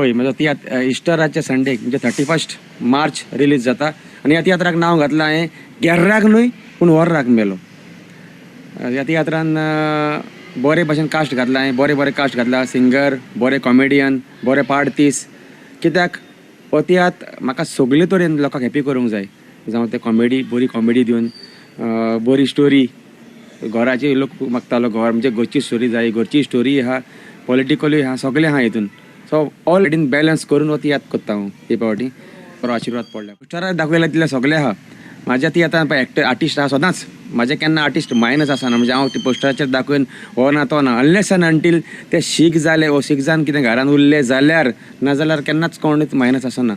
हय, म्हजो तियात्र इस्टराच्या संडेक म्हणजे 31 मार्च रिलीज जाता आनी ह्या तियात्राक नांव घातलां हांवें गेर्राक न्हय पूण व्होर्राक मेलो. ह्या तियात्रान बरे भशेन कास्ट घातला हांवें, बरे बरे कास्ट घातला, सिंगर, बरे कॉमेडियन, बरे पार्टीस. कित्याक हो तियात्र म्हाका सगळे तरेन लोकांक हॅपी करूंक जाय, जावं ते कॉमेडी, बरी कॉमेडी दिवन, बरी स्टोरी, घराची लोक मागतालो घर म्हणजे घरची स्टोरी जाय, घरची स्टोरी आहा, पॉलिटिकलूय आहा, सगळें आहा हितून. सो ऑल हेडीन बॅलन्स करून हो तियात्र करता हांव. हे फावटी बरो आशिर्वाद पडला. पोस्टरार दाखयला तितलें सगळें आहा म्हाज्या तियात्रान. एक्टर आर्टिस्ट आहा सदांच, म्हाजें केन्ना आर्टिस्ट मायनस आसना. म्हणजे हांव पोस्टराचेर दाखयन हो ना तो ना, अनलेस एंड अंटील ते शीक जाले वो शीक जावन कितें घरान उरले जाल्यार, नाजाल्यार केन्नाच कोणूच मायनस आसना.